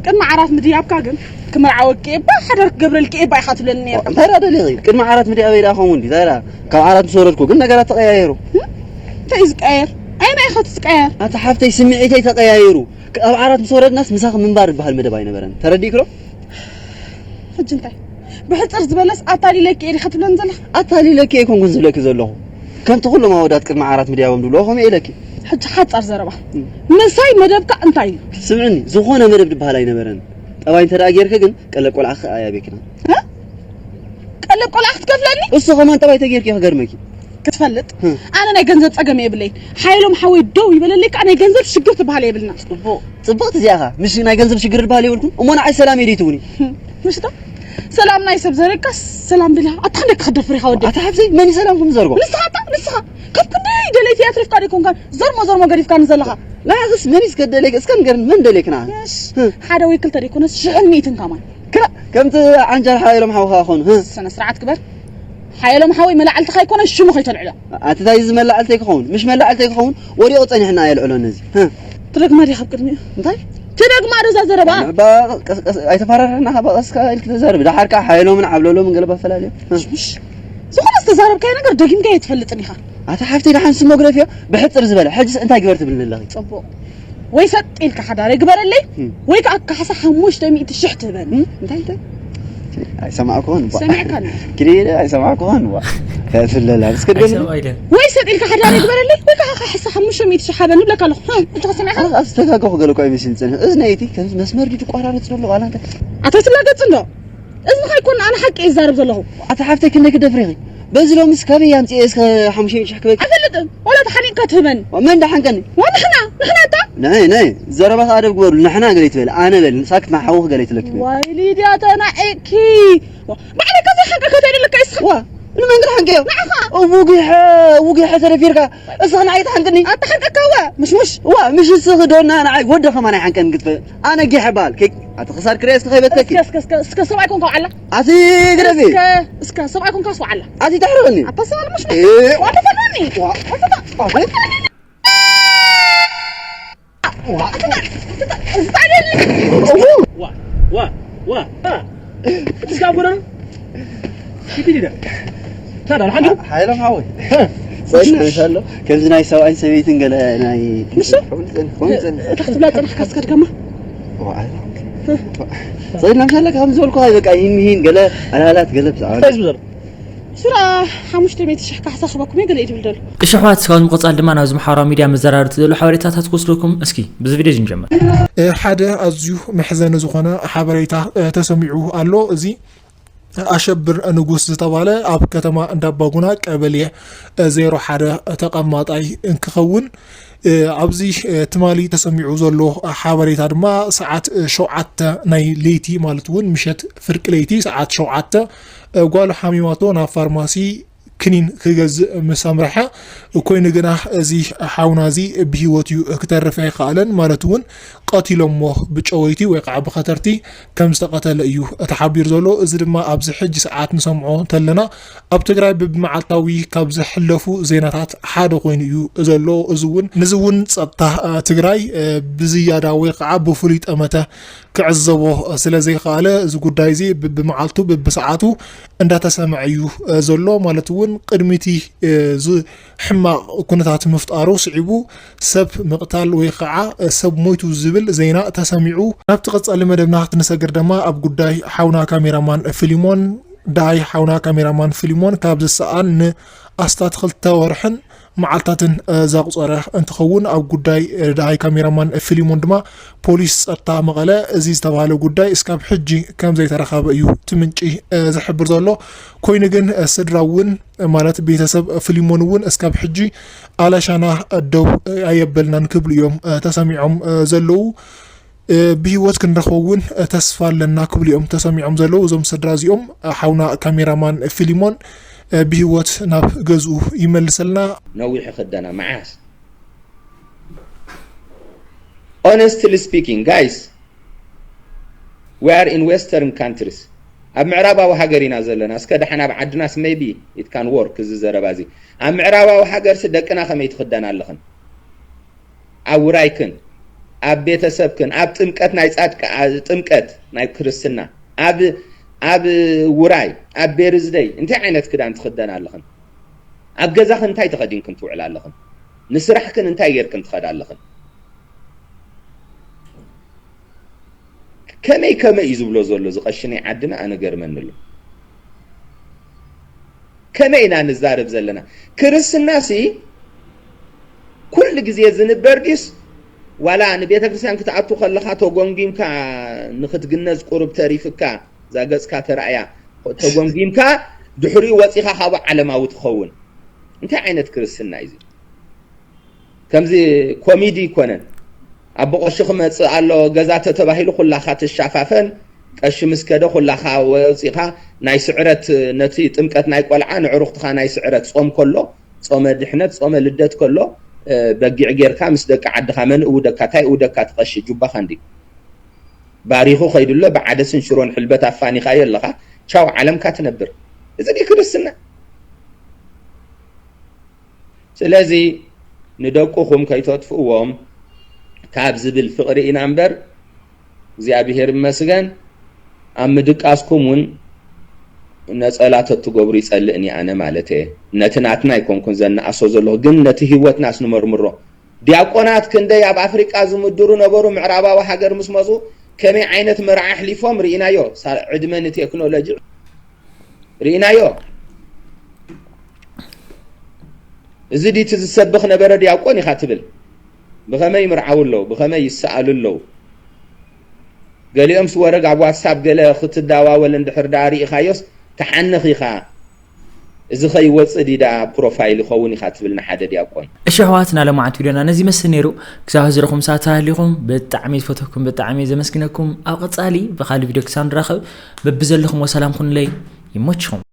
ቅድሚ ዓራት ምድያብካ ግን ክምርዓወኪ እባ ሓዳር ክገብረልኪ እባ ኢኻ ትብለኒ ነርካ። እንታይ ደኣ ደሊኺ? ቅድሚ ዓራት ምድያበይ ደኣ ከምኡ እንዲ፣ እንታይ ደኣ? ካብ ዓራት ምስ ወረድኩ ግን ነገራት ተቐያየሩ። እንታይ እዩ ዝቀየር? ኣየናይ ኢኻ እቲ ዝቀየር? ኣታ ሓፍተይ ስምዒተይ ተቐያይሩ። ኣብ ዓራት ምስ ወረድናስ ምሳኺ ምንባር ዝበሃል መደብ ኣይነበረን። ተረዲእኪ ዶ? ሕጂ እንታይ? ብሕጽር ዝበለስ ኣታሊለኪ እየ ዲኻ ትብለኒ ዘለኻ? ኣታሊለኪ ኣይኮንኩን ዝብለኪ ዘለኹ። ከምቲ ኩሎም ኣወዳት ቅድሚ ዓራት ምድያቦም ዝብልዎ ከምኡ ኢለኪ። ሕጂ ሓጻር ዘረባ። እም። ምሳይ መደብካ እንታይ እዩ? ስምዕኒ፣ ዝኾነ መደብ ዝበሃል ኣይነበረን። ጠባይ እንተ ደኣ ጌርኪ ግን ቀለብ ቆልዓ ክኣ እያ ቤኪና። እ? ቀለብ ቆልዓ ክትከፍለኒ? እሱ ከማን ጠባይ ተጌርኪ ክገርመኪ። ክትፈልጥ እ። ኣነ ናይ ገንዘብ ጸገም የብለይን። ሓየሎም ሓወይ ደው ይበለለይ፣ ከዓ ናይ ገንዘብ ሽግር ትበሃል የብልና። ጽቡቕ፣ ጽብቕቲ እዚኣ ኸኣ። ምሽ ናይ ገንዘብ ሽግር ዝበሃል የብልኩም። እሞ ንዓይ ሰላም የድልይትውኒ። ምሽታ ሰላም ናይ ሰብ ዘረካ ሰላም ድላ ኣታ እንደካ ክትደፍር ኢኻ ወዲ። ኣታ ሓብተይ መን እዩ ሰላምኩም ዝዘርጎ? ንስኻ ኣታ ንስኻ ካብ ክንደይ ደለይቲ ኣትሪፍካ ደይኮንካ ዘርሞ ዘርሞ ገዲፍካኒ ዘለኻ። ንዓኽስ መን እዩ እስከ ደለይክ? እስከ ንገርኒ መን ደለይክ ንዓኺ? እሺ፣ እ። ሓደ ወይ ክልተ ደይኮነስ ሽሕን ሚእትን ከማን። ክላ ከምቲ ዓንጃል ሓየሎም ሓውኻ ኾኑ። እ። ስነ ስርዓት ግበር። ሓየሎም ሓወይ መላዕልትኻ ኣይኮነን ሽሙ ከይተልዕሎ። ኣቲ ታይ እዚ መላዕልተይ ክኸውን? ምሽ መላዕልተይ ክኸውን ወዲቑ ጸኒሕና የልዕሎ ነዚ። እ። ትደግማ ዲኻ ኣብ ቅድሚኡ? እንታይ? ትደግማ ዶ እዛ ዘረባ? ንዕባ ቀስ ቀስ ኣይተፈራረሕና፣ ካብ ቀስ ኢልክ ተዛረብ። ደሓርካ ሓየሎምን ዓብለሎምን ገለ ባፈላለዮም። እ። ምሽ ዝኾነ ዝተዛረብካዮ ነገር ደጊምካ ኣይትፈልጥን ኢኻ። ኣታ ሓፍተይ ደሓን ስሞ ግደፍዮ፣ ብሕጽር ዝበለ። ሕጅስ እንታይ ግበር ትብልኒ ኣለኺ? ጽቡቕ። ወይ ሰጥ ኢልካ ሓዳር ግበረለይ እም። ወይ ከዓ ካሕሳ ሓሙሽተ ሚእቲ ሽሕ ትህበኒ። እም? እንታይ እንታይ? ኣይሰማዕኩን ባ። ሰሚዕካ ኣለኹ። ክዲ ኣይሰማዕኩን ባ። ከፍለላ እስከ ደም ኣይሰማይደን ወይ ሰጥ ኢልካ ሓዳር ግበረለይ ወይ ከዓ ካሕሳ ሓሙሽተ ሚእቲ ሽሕ ሃበኒ ብለካ ኣለኹ። ህ፣ እትኻ ሰሚዕካ? ኣስተጋገኹ ገለ እኮ ኣይመስል ጽንሕ። እዝነይቲ ከም መስመር ድዩ ቋራርጽ ዘሎ ዋላ እንታይ? ኣታ ትላገጽ እንዶ። እዝንኻ ኣይኮን ኣነ ሓቂ ይዛረብ ዘለኹ። ኣታ ሓፍተይ ክንደይ ክደፍሪኺ? በዚ ሎምስ ካበይ ኣምጽኤ እስከ ሓሙሽተ ሚእቲ ሽሕ ክበኪ? ኣይፈልጥን። ዋላ ተሓኒቅካ ትህበኒ። መን ደሓንቀኒ? ዋ ንሕና፣ ንሕና እንታ? ናይ ናይ ዘረባኻ ኣደብ ግበሩ። ንሕና ገለ ይትበል፣ ኣነ በል፣ ንሳክት ማሓውኽ ገለ ይትለኪ በል። ዋይ ሊድያ ተናዒቅኪ። ዋ፣ ባዕለይ ከዚ ሓንቀካ ተደለካ ይስኻ። ዋ፣ ንመን ክትሓንቀዮ? ንዓኻ። ውጊሐ፣ ውጊሐ ተደፊርካ፣ እስኻ ንዓይ ትሓንቅኒ? ኣተሓንቀካ ወ፣ ምሽ ምሽ። ዋ፣ ምሽ እስኺ ዶና ንዓይ ወዲ ከማን ኣይሓንቀን ክትበል። ኣነ ጊሐ በሃል። ከይ-፣ ኣቲ ክሳድ ክሪኤ እስኪ ከይበትከኪ። እስከ፣ እስከ፣ እስከ፣ እስከ ሰብኣይ ኮንካ ውዓላ። ኣቲ ግደፊ። እስከ፣ እስከ ሰብኣይ ኮንካ ስውዓላ። ኣቲ ተሕርቕኒ። ኣታ ሰብኣል ምሽ እ። ዋላ ተፈኒ። ዋ። ዋላ ተፈኒ። ዋ። እዚ ታዲያ ዋ ዋ ዋ እስካ ጎደና ኪዲ ዲዳ ታዳ ሓንዱ ሓይሎም ሓወይ። ጸኒሑ እንሻሎ። ከምዚ ናይ ሰብኣይን ሰበይትን ገለ ናይ ንሱ? ጸኒሑ፣ ጸኒሑ፣ ጸኒሑ። እታ ክትብላ ጽናሕካ እስከ ድገማ። ዋ፣ ኣይ፣ ጸኒሑ እንሻሎ። ከም ዝበልኩ፣ ኣይ፣ በቃ፣ ይህን፣ ይህን፣ ገለ ኣላላት፣ ገለ ብዛዕባ እንታይ ዝብዘር ሱራ ሓሙሽተ ሚእቲ ሽሕ ካሕሳ ክበኩም እየ ገለ እዩ ዝብል ዘሎ። እሺ ኣሕዋት፣ እስካብ ምቕጻል ድማ ናብዚ ማሕበራዊ ሚድያ መዘራረብቲ ዘሎ ሓበሬታታት ክወስደኩም። እስኪ ብዚ ቪድዮ እዚ ንጀምር። ሓደ ኣዝዩ መሕዘኒ ዝኾነ ሓበሬታ ተሰሚዑ ኣሎ። እዚ ኣሸብር ንጉስ ዝተባለ ኣብ ከተማ እንዳባጉና ቀበሌ ዜሮ ሓደ ተቐማጣይ እንክኸውን፣ ኣብዚ ትማሊ ተሰሚዑ ዘሎ ሓበሬታ ድማ ሰዓት ሸውዓተ ናይ ለይቲ፣ ማለት እውን ምሸት ፍርቂ ለይቲ ሰዓት ሸውዓተ ጓሉ ሓሚማቶ ናብ ፋርማሲ ክኒን ክገዝእ ምስ ኣምረሐ፣ ኮይኑ ግና እዚ ሓውና እዚ ብህይወት እዩ ክተርፍ ኣይከኣለን። ማለት እውን ቀቲሎሞ ብጨወይቲ ወይ ከዓ ብኸተርቲ ከም ዝተቐተለ እዩ ተሓቢሩ ዘሎ። እዚ ድማ ኣብዚ ሕጂ ሰዓት ንሰምዖ እንተለና ኣብ ትግራይ ብብመዓልታዊ ካብ ዝሕለፉ ዜናታት ሓደ ኮይኑ እዩ ዘሎ። እዚ እውን፣ ንዚ እውን ጸጥታ ትግራይ ብዝያዳ ወይ ከዓ ብፍሉይ ጠመተ ክዕዘቦ ስለ ዘይከኣለ፣ እዚ ጉዳይ እዚ ብብመዓልቱ ብብሰዓቱ እንዳተሰምዐ እዩ ዘሎ። ማለት እውን ቅድሚ እቲ እዚ ሕማቕ ኩነታት ምፍጣሩ ስዒቡ ሰብ ምቕታል ወይ ከዓ ሰብ ሞይቱ ዝብል ዜና ተሰሚዑ። ናብቲ ቀጻሊ መደብና ክትንሰግር ድማ ኣብ ጉዳይ ሓውና ካሜራማን ፊሊሞን፣ ደሃይ ሓውና ካሜራማን ፊሊሞን ካብ ዝሰኣን ንኣስታት ክልተ ወርሕን መዓልታትን ዘቑጸረ እንትኸውን፣ ኣብ ጉዳይ ደሃይ ካሜራማን ፊሊሞን ድማ ፖሊስ ጸጥታ መቐለ እዚ ዝተባህለ ጉዳይ እስካብ ሕጂ ከም ዘይተረኸበ እዩ እቲ ምንጪ ዝሕብር ዘሎ። ኮይኑ ግን ስድራ እውን፣ ማለት ቤተሰብ ፊሊሞን እውን እስካብ ሕጂ ኣላሻና ደው ኣየበልናን ክብሉ እዮም ተሰሚዖም ዘለዉ። ብህይወት ክንረኽቦ እውን ተስፋ ኣለና ክብሉ እዮም ተሰሚዖም ዘለዉ። እዞም ስድራ እዚኦም ሓውና ካሜራማን ፊሊሞን ብህይወት ናብ ገዝኡ ይመልሰልና። ነዊሕ ይኽደና መዓስ? Honestly speaking, guys, we are in western countries. ኣብ ምዕራባዊ ሃገር ኢና ዘለና። እስከ ደሓን ኣብ ዓድናስ maybe it can work እዚ ዘረባ እዚ። ኣብ ምዕራባዊ ሃገርሲ ደቅና ከመይ ትኽደና ኣለኽን? ኣብ ውራይክን፣ ኣብ ቤተሰብክን፣ ኣብ ጥምቀት ናይ ጻድቃ-፣ ጥምቀት ናይ ክርስትና፣ ኣብ፣ ኣብ ውራይ፣ ኣብ ቤርዝደይ እንታይ ዓይነት ክዳን ትኽደና ኣለኽን? ኣብ ገዛኽን እንታይ ተኸዲንክን ትውዕላ ኣለኽን? ንስራሕክን እንታይ ጌርክን ትኸዳ ኣለኽን? ከመይ ከመይ እዩ ዝብሎ ዘሎ እዚ ቀሺ ናይ ዓድና? ኣነ ገርመኒ ኣሎ። ከመይ ኢና ንዛረብ ዘለና? ክርስትናሲ ኩሉ ግዜ ዝንበር ድዩስ ዋላ ንቤተ ክርስቲያን ክትኣቱ ከለኻ ተጎምጊምካ ንኽትግነዝ ቁሩብ ተሪፍካ፣ እዛ ገጽካ ተራእያ፣ ተጎምጊምካ ድሕሪኡ ወጺኻ ካብኡ ዓለማዊ ትኸውን። እንታይ ዓይነት ክርስትና እዩ እዚ? ከምዚ ኮሚዲ ይኮነን። ኣቦ ቀሺ ክመጽእ ኣሎ ገዛ ተተባሂሉ ኩላኻ ትሻፋፈን፣ ቀሺ ምስ ከደ ኩላኻ ወጺኻ ናይ ስዕረት፣ ነቲ ጥምቀት ናይ ቆልዓ ንዕሩኽትኻ ናይ ስዕረት ጾም ከሎ፣ ጾመ ድሕነት ጾመ ልደት ከሎ፣ በጊዕ ጌርካ ምስ ደቂ ዓድኻ መን እውደካ ታይ እውደካ ትቐሺ ጁባኻ እንዲ ባሪኹ ከይድሎ ብዓደስን ሽሮን ሕልበት ኣፋኒኻዮ ኣለኻ። ቻው ዓለምካ ትነብር። እዚ ድዩ ክርስትና? ስለዚ ንደቁኹም ከይተጥፍእዎም ካብ ዝብል ፍቕሪ ኢና እምበር እግዚኣብሔር ይመስገን ኣብ ምድቃስኩም እውን ነጸላ ተትገብሩ ይጸልእኒ ኣነ ማለት እየ። ነቲ ናትና ኣይኮንኩን ዘነኣሶ ዘለኹ ግን ነቲ ህይወትናስ ንመርምሮ። ዲያቆናት ክንደይ ኣብ ኣፍሪቃ ዝምድሩ ነበሩ ምዕራባዊ ሃገር ምስ መፁ ከመይ ዓይነት መርዓ ኣሕሊፎም ርኢናዮ። ዕድመ ንቴክኖሎጂ ርኢናዮ። እዚ ዲቲ ዝሰብኽ ነበረ ዲያቆን ኢኻ ትብል? ብኸመይ ይምርዓው ኣለዉ ብኸመይ ይሰኣሉ ኣለዉ? ገሊኦም ስወረግ ኣብ ዋትሳፕ ገለ ክትዳዋወል እንድሕር ዳ ርኢኻዮስ ትሓንኽ ኢኻ። እዚ ኸይወፅእ ዲዳ ፕሮፋይል ይኸውን ኢኻ ትብል ንሓደ ዲያቆን። እሺ ኣሕዋትና፣ ለማዓት ቪድዮና ነዚ ይመስል ነይሩ። ክሳብ ሕዚ ረኹም ሰዓት ተሃሊኹም ብጣዕሚ ዝፈተኩም ብጣዕሚ ዘመስግነኩም። ኣብ ቀፃሊ ብካሊ ቪድዮ ክሳብ ንራኸብ በብዘለኹም ወሰላም ኩንለይ። ይሞችኹም።